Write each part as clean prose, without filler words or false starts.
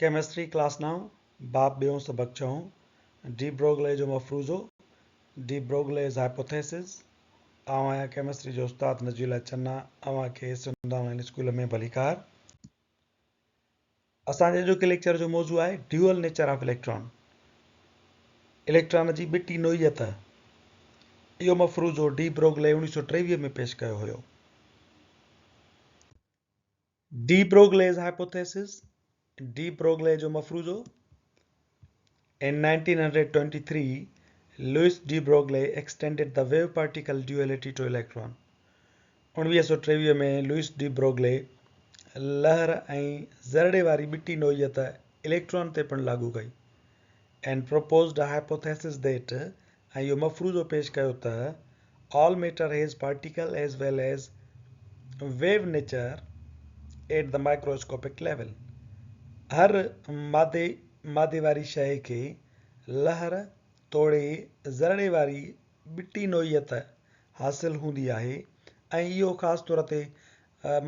Chemistry class نائون، باب ٻيون سبق ڇهون، ڊي بروگلي جو مفروضو، De Broglie's Hypothesis، آئون آهيان ڪيمسٽري جو استاد نجي الله چنا اوهان کي سنڌ آن لائين اسڪول ۾ ڀليڪار. اسان جي اڄوڪي ليڪچر جو موضوع آهي duel nature of electron, electron جي ٻٽي نوعيت. اهو مفروضو ڊي بروگلي 1923 ۾ پيش ڪيو هيو. De Broglie's Hypothesis, de Broglie جو مفروضو، In 1923, Louis de Broglie extended the wave-particle duality to electron. 1923 ۾ Louis de Broglie لهر ۽ ذرڙي واري ٻٽي نوعيت اليڪٽران تي پڻ لاڳو ڪئي and proposed a hypothesis that ۽ اهو مفروضو پيش ڪيو ته all matter has particle as well as wave nature at the microscopic level هر مادي مادي واري شيء کي لهر توڙي ذرڙي واري ٻٽي نوعيت حاصل هوندي آهي ۽ اهو خاص طور تي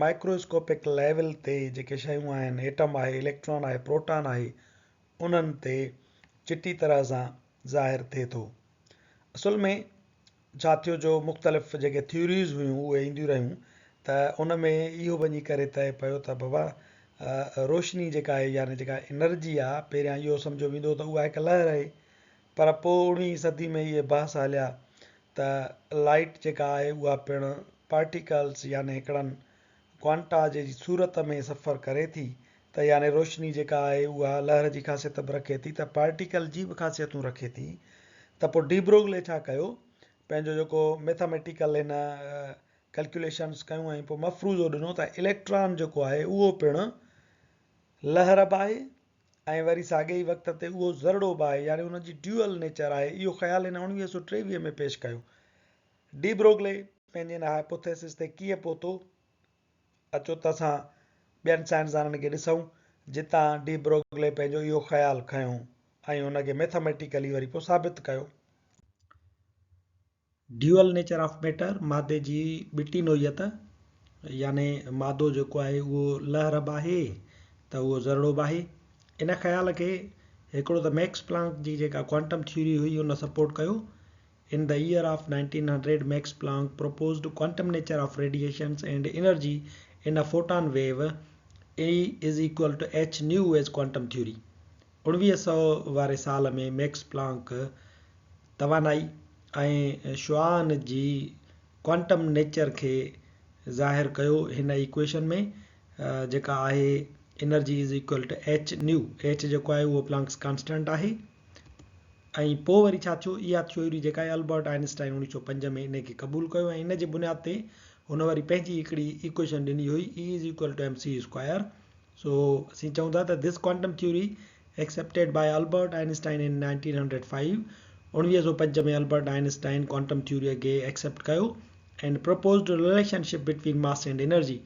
مائڪرواسڪوپڪ ليول تي جيڪي شيون آهن ايٽم آهي اليڪٽران آهي پروٽان آهي انهن تي چٽي طرح سان ظاهر ٿئي ٿو. اصل ۾ ڇا ٿيو جو مختلف جيڪي ٿيوريز هيون اهي اينديون رهيون ته ان ۾ اهو وڃي ڪري طئي پيو ته بابا روشني جيڪا آهي يعني جيڪا انرجي آهي پهريان اهو سمجهيو ويندو هو ته اها هڪ لهر آهي پر پوء اڻويهين صدي ۾ اهي بحث هليا ته لائٽ جيڪا آهي اها پڻ پارٽيڪلز يعني هڪڙن ڪوانٽا جي صورت ۾ سفر ڪري ٿي ته يعني روشني جيڪا آهي اها لهر جي خاصيت به رکي ٿي ته پارٽيڪل جي به خاصيتون رکي ٿي ته پوء ڊي بروگلي ڇا ڪيو پنهنجو جيڪو ميٿاميٽيڪل هن ڪلڪيوليشنس ڪيون ۽ پوء مفروضو ڏنو ته اليڪٽران جيڪو آهي اهو پڻ لهر به آهي ۽ وري ساڳئي ئي وقت تي اهو ذرڙو به آهي يعني ان جي ڊيوئل نيچر آهي اهو خيال هن 1923 ۾ پيش ڪيو ڊي بروگلي پنهنجي ان هائپوٿيسس تي ڪيئن پهتو؟ اچو ته اسان ٻين سائنسدانن کي ڏسون جتان ڊي بروگلي پنهنجو اهو خيال کنيو ۽ ان کي ميٿاميٽيڪلي وري پوء ثابت ڪيو. ڊيوئل نيچر آف ميٽر، مادي جي ٻٽي نوعيت، يعني مادو جيڪو آهي اهو لهر به آهي ته اهو ذرڙو به آهي. ان خيال کي هڪڙو ته ميڪس پلانڪ جي جيڪا ڪوانٽم ٿيوري هئي ان سپورٽ ڪيو In the year of 1900 Max Planck proposed quantum nature of radiations and energy in a photon wave E is equal to h nu as quantum theory. 1900 واري سال ۾ Max Planck توانائي ۽ شعاعن جي quantum nature کي ظاهر ڪيو هن equation ۾ جيڪا آهي energy is equal to h nu h جيڪو آهي اهو پلانڪس ڪانسٽنٽ آهي. ۽ پوء وري ڇا ٿيو؟ اها ٿيوري جيڪا آهي البرٽ آئنسٽائن 1905 ۾ ان کي قبول ڪيو ۽ ان جي بنياد تي هن وري پنهنجي هڪڙي ايڪويشن ڏني هئي E is equal to mc square سو اسين چئون ٿا ته this quantum theory accepted by Albert Einstein in 1905 1905 ۾ Albert Einstein quantum ٿيوريء کي ايڪسيپٽ ڪيو and proposed relationship between mass and energy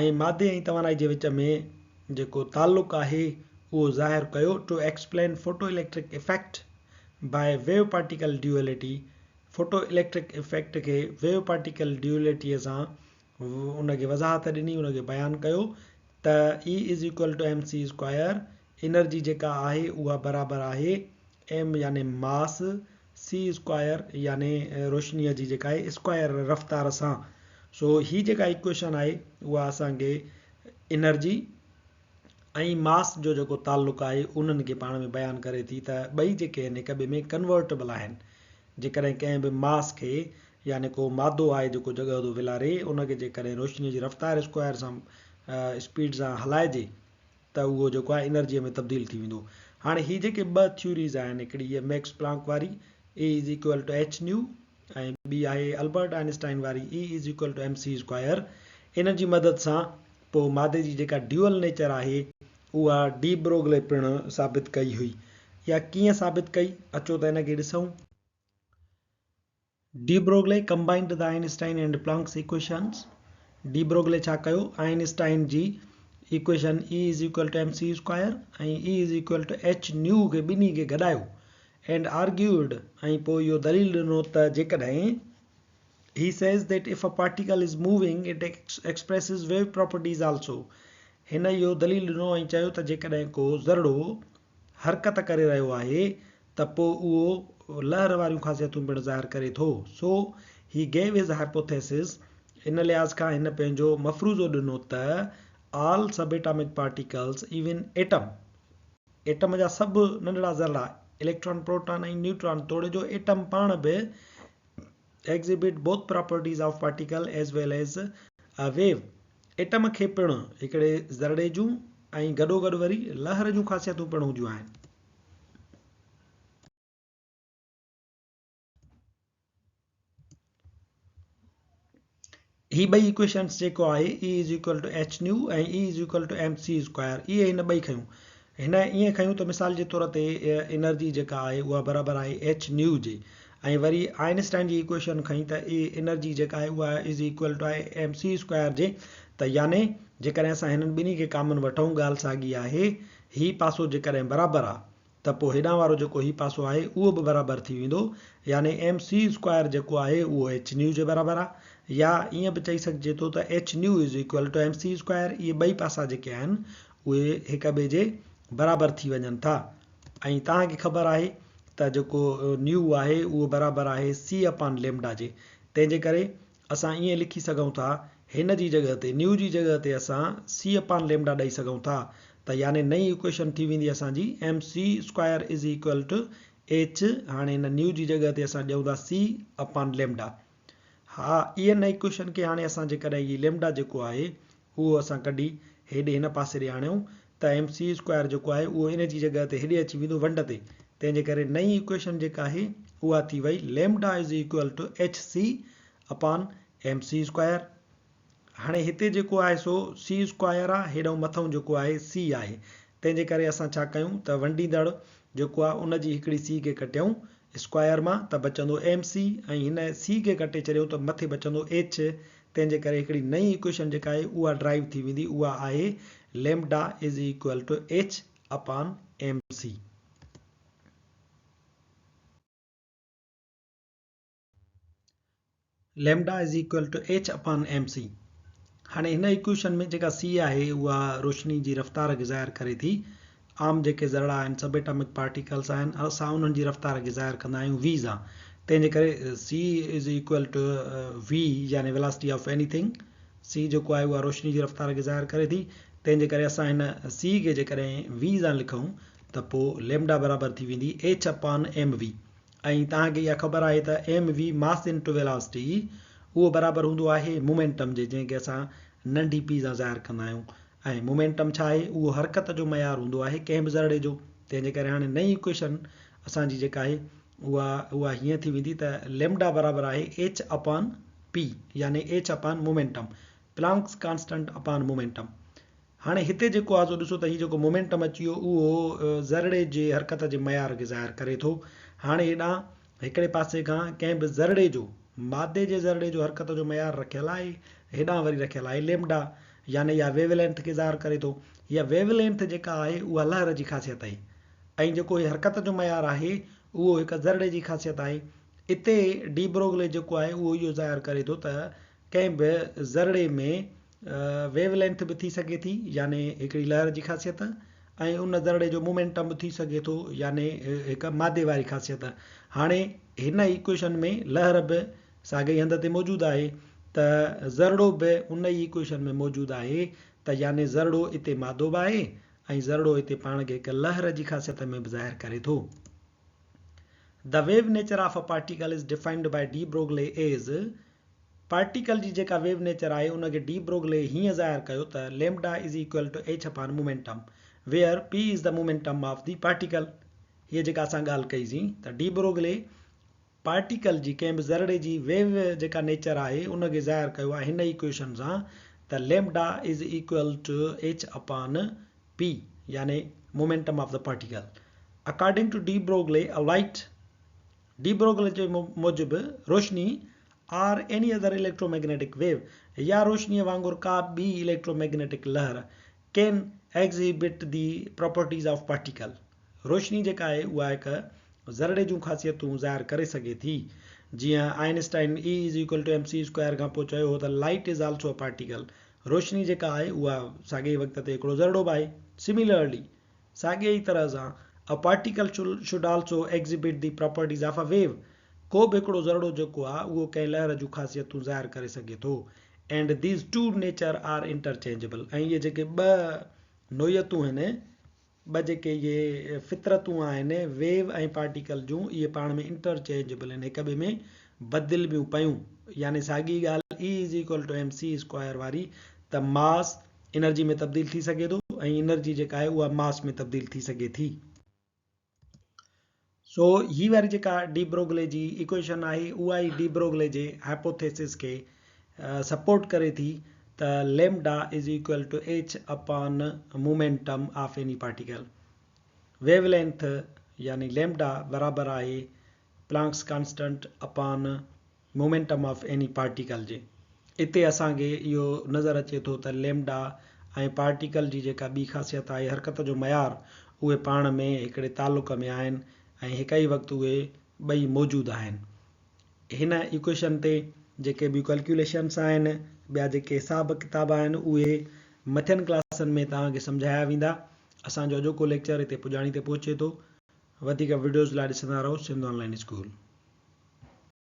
۽ مادي ۽ توانائي جي وچ ۾ جيڪو تعلق آهي اهو ظاهر ڪيو to explain photo electric effect by wave particle duality photo electric effect کي ويو پارٽيڪل ڊيوئلٽيء سان ان کي وضاحت ڏني ان کي بيان ڪيو ته E is equal to M C square energy جيڪا آهي اها برابر آهي ايم يعني ماس سي اسڪوائر يعني روشنيء جي جيڪا آهي اسڪوائر رفتار سان سو هي جيڪا ايڪويشن آهي اها اسان کي انرجي ۽ ماس جو جيڪو تعلق آهي انهن کي پاڻ ۾ بيان ڪري ٿي ته ٻئي جيڪي آهن هڪ ٻئي ۾ ڪنورٽبل آهن جيڪڏهن ڪنهن به ماس کي يعني ڪو مادو آهي جيڪو جڳهه ٿو ولاري ان کي جيڪڏهن روشني جي رفتار اسڪوائر سان اسپيڊ سان هلائجي ته اهو جيڪو آهي انرجي ۾ تبديل ٿي ويندو هاڻي هي جيڪي ٻه ٿيوريز آهن هڪڙي هي ميڪس پلانڪ واري E is equal to h nu ۽ ٻي آهي البرٽ آئنسٽائن واري E is equal to M C square انهن جي مدد سان پوء مادي جي جيڪا ڊيوئل نيچر آهي اها ڊي بروگلي پڻ ثابت ڪئي هئي. اها ڪيئن ثابت ڪئي اچو ته ان کي ڏسون. De Broglie combined the Einstein and Planck's equations de Broglie ڇا ڪيو آئنسٽائن جي equation E is equal to M C square ۽ E is equal to h nu کي ٻنهي کي گڏايو And argued ۽ پوء اهو دليل ڏنو ته جيڪڏهن He says that if a particle is moving it expresses wave properties also. هن اهو دليل ڏنو ۽ چيو ته جيڪڏهن ڪو ذرڙو حرڪت ڪري رهيو آهي ته پوء اهو لهر واريون خاصيتون پڻ ظاهر ڪري ٿو. سو، He gave his hypothesis، ان لحاظ کان هن پنهنجو مفروضو ڏنو ته All subatomic particles، even atom، atom جا سڀ ننڍڙا ذرڙا، اليڪٽران، پروٽان ۽ نيوٽران توڙي جو ايٽم پاڻ به exhibit both properties of particle as well as a wave، atom کي پڻ هڪڙي ذرڙي جون ۽ گڏوگڏ وري لهر جون خاصيتون پڻ هونديون آهن. هي ٻئي ايڪويشنس جيڪو آهي E is equal to H nu ۽ E is equal to M C square اهي هن ٻئي کنيون. هن ائين کنيون ته مثال جي طور تي انرجي جيڪا آهي اها برابر آهي ايڇ نيو جي ۽ وري آئنسٽائن جي ايڪويشن کنئي ته اي انرجي جيڪا آهي اها is equal to آهي ايم سي اسڪوائر جي ته يعني جيڪڏهن اسان هنن ٻنهي کي ڪامن وٺون ڳالهه ساڳي آهي هي پاسو جيڪڏهن برابر آهي ته پوء هيڏانهن وارو جيڪو هي پاسو آهي اهو به برابر ٿي ويندو يعني ايم سي اسڪوائر جيڪو آهي اهو ايڇ نيو جي برابر آهي يا ائين به چئي سگهجي ٿو ته H nu is equal to M C square اهي ٻئي پاسا جيڪي آهن اهي هڪ ٻئي جي برابر ٿي وڃن ٿا ۽ توهان کي خبر آهي ته جيڪو نيو آهي اهو برابر آهي سي اپان ليمڊا جي تنهن جي ڪري اسان ائين لکي سگهون ٿا، هن جي جڳهه تي، نيو جي جڳهه تي اسان سي اپان ليمڊا ڏئي سگهون ٿا ته يعني نئين ايڪويشن ٿي ويندي اسان جي M C square is equal to H هاڻي هن نيو جي جڳهه تي اسان ڏيون ٿا سي اپان ليمڊا. ها ان ايڪويشن کي هاڻي اسان جيڪڏهن هي ليمڊا جيڪو آهي اهو اسان ڪڍي هيڏي هن پاسي ڏي آڻيون ته ايم سي اسڪوائر جيڪو آهي اهو ان جي جڳهه تي هيڏي اچي ويندو ونڊ تي تنهن جي ڪري نئين ايڪويشن جيڪا آهي اها ٿي وئي lambda is equal to H C upon M C square. هاڻي هتي جيڪو آهي سو سي اسڪوائر آهي هيڏانهن مٿئون جيڪو آهي سي آهي تنهن جي ڪري اسان ڇا ڪيون ته ونڊيندڙ جيڪو آهي ان جي هڪڙي سي کي ڪٽيون اسڪوائر مان ته بچندو ايم سي ۽ هن سي کي ڪٽي ڇڏيون ته مٿي بچندو ايڇ تنهن جي ڪري هڪڙي نئين ايڪويشن جيڪا آهي اها ڊرائيو ٿي ويندي اها آهي lambda is equal to H upon M C. Lambda is equal to H upon M C. هاڻي هن ايڪويشن ۾ جيڪا سي آهي اها روشني جي رفتار کي ظاهر ڪري ٿي. عام جيڪي ذرڙا آهن سب ايٽامڪ پارٽيڪلس آهن اسان انهن جي رفتار کي ظاهر ڪندا آهيون وي سان تنهن جي ڪري C is equal to V يعني velocity of any thing C جيڪو آهي اها روشني جي رفتار کي ظاهر ڪري ٿي تنهن جي ڪري اسان هن سي کي جيڪڏهن وي سان لکون ته پوء ليمڊا برابر ٿي ويندي ايڇ اپان ايم وي ۽ توهان کي اها خبر آهي ته M V mass into velocity اهو برابر هوندو آهي مومينٽم جي جنهن کي اسان ننڍي پي سان ظاهر ڪندا آهيون ۽ مومينٽم ڇا آهي اهو حرڪت جو معيار هوندو آهي ڪنهن به ذرڙي جو تنهن جي ڪري هاڻي نئين ايڪويشن اسان جي جيڪا آهي اها اها هيئن ٿي ويندي ته ليمڊا برابر آهي ايڇ اپان پي يعني H upon momentum Planck's constant upon momentum هاڻي هتي جيڪو آهي سو ڏسو ته هي جيڪو مومينٽم اچي ويو اهو ذرڙي جي حرڪت جي معيار کي ظاهر ڪري ٿو. هاڻي هيڏانهن هڪڙي پاسي کان ڪنهن به ذرڙي جو مادي جي ذرڙي جو حرڪت جو معيار رکيل آهي هيڏانهن وري رکيل آهي ليمڊا يعني اها ويو لينٿ کي ظاهر ڪري ٿو. هيء ويو لينٿ جيڪا آهي اها لهر جي خاصيت آهي ۽ جيڪو هي حرڪت جو معيار آهي اهو هڪ ذرڙي جي خاصيت آهي. اتي ڊي بروگلي جيڪو آهي اهو اهو ظاهر ڪري ٿو ته ڪنهن به ذرڙي ۾ ويو لينٿ به ٿي سگهي ٿي يعني هڪڙي لهر جي خاصيت ۽ ان ذرڙي جو مومينٽم به ٿي سگهي ٿو يعني هڪ مادي واري خاصيت. هاڻي هن ايڪويشن ۾ لهر به ساڳئي هنڌ تي موجود آهي ته ذرڙو به ان ئي ايڪويشن ۾ موجود آهي ته يعني ذرڙو اتي مادو به آهي ۽ ذرڙو اتي پاڻ کي هڪ لهر جي خاصيت ۾ به ظاهر ڪري ٿو. The wave nature of a particle is defined by de Broglie as particle جي جيڪا ويو نيچر آهي ان کي ڊي بروگلي هيئن ظاهر ڪيو ته lambda is equal to H upon momentum where P is the momentum of the particle هيء جيڪا اسان ڳالهه ڪئي سين ته ڊي بروگلي پارٽيڪل جي ڪنهن به ذرڙي جي ويو جيڪا نيچر آهي ان کي ظاهر ڪيو آهي هن ايڪويشن سان ته lambda is equal to H upon P يعني momentum of the particle. According to de Broglie a light de Broglie جي موجب روشني or any other electromagnetic wave يا روشنيء وانگر ڪا ٻي اليڪٽروميگنيٽڪ لهر can exhibit the properties of particle روشني جيڪا آهي اها هڪ ذرڙي جون خاصيتون ظاهر ڪري سگهي ٿي جيئن Einstein E is equal to M C square کان پوء چيو هو ته light is also a particle. روشني جيڪا آهي اها ساڳئي ئي وقت تي هڪڙو ذرڙو به آهي. Similarly، ساڳئي ئي طرح سان، a particle should also exhibit the properties of a wave، ڪو به هڪڙو ذرڙو جيڪو آهي اهو ڪنهن لهر جون خاصيتون ظاهر ڪري سگهي ٿو. And these two nature are interchangeable، ۽ اهي جيڪي ٻه نوعيتون آهن، ٻه جيڪي اهي فطرتون آهن ويو ۽ پارٽيڪل جون اهي پاڻ ۾ انٽرچينجبل آهن هڪ ٻئي ۾ بدلبيون پيون يعني ساڳي ڳالهه E is equal to M C square واري ته ماس انرجي ۾ تبديل ٿي سگهي ٿو ۽ انرجي جيڪا آهي اها ماس ۾ تبديل ٿي سگهي ٿي. سو هي واري جيڪا ڊي بروگلي جي ايڪويشن آهي اها ئي ڊي بروگلي جي هائپوٿيسس کي سپورٽ ڪري ٿي ته lambda is equal to H upon momentum of any particle. Wave length يعني ليمڊا برابر آهي Planck's constant upon momentum of any particle جي. اتي اسان کي اهو نظر اچي ٿو ته ليمڊا ۽ پارٽيڪل جي جيڪا ٻي خاصيت آهي حرڪت جو معيار اهي پاڻ ۾ هڪڙي تعلق ۾ آهن ۽ هڪ ئي وقت اهي ٻئي موجود آهن. هن ايڪويشن تي جيڪي ٻيون ڪلڪيوليشنس آهن ٻيا جيڪي حساب ڪتاب آهن اهي مٿين ڪلاسن ۾ توهان کي سمجهايا ويندا. اسان جو اڄوڪو ليڪچر هتي پڄاڻي تي پهچي ٿو. وڌيڪ وڊيوز لاء ڏسندا رهو سنڌ آن لائين اسڪول.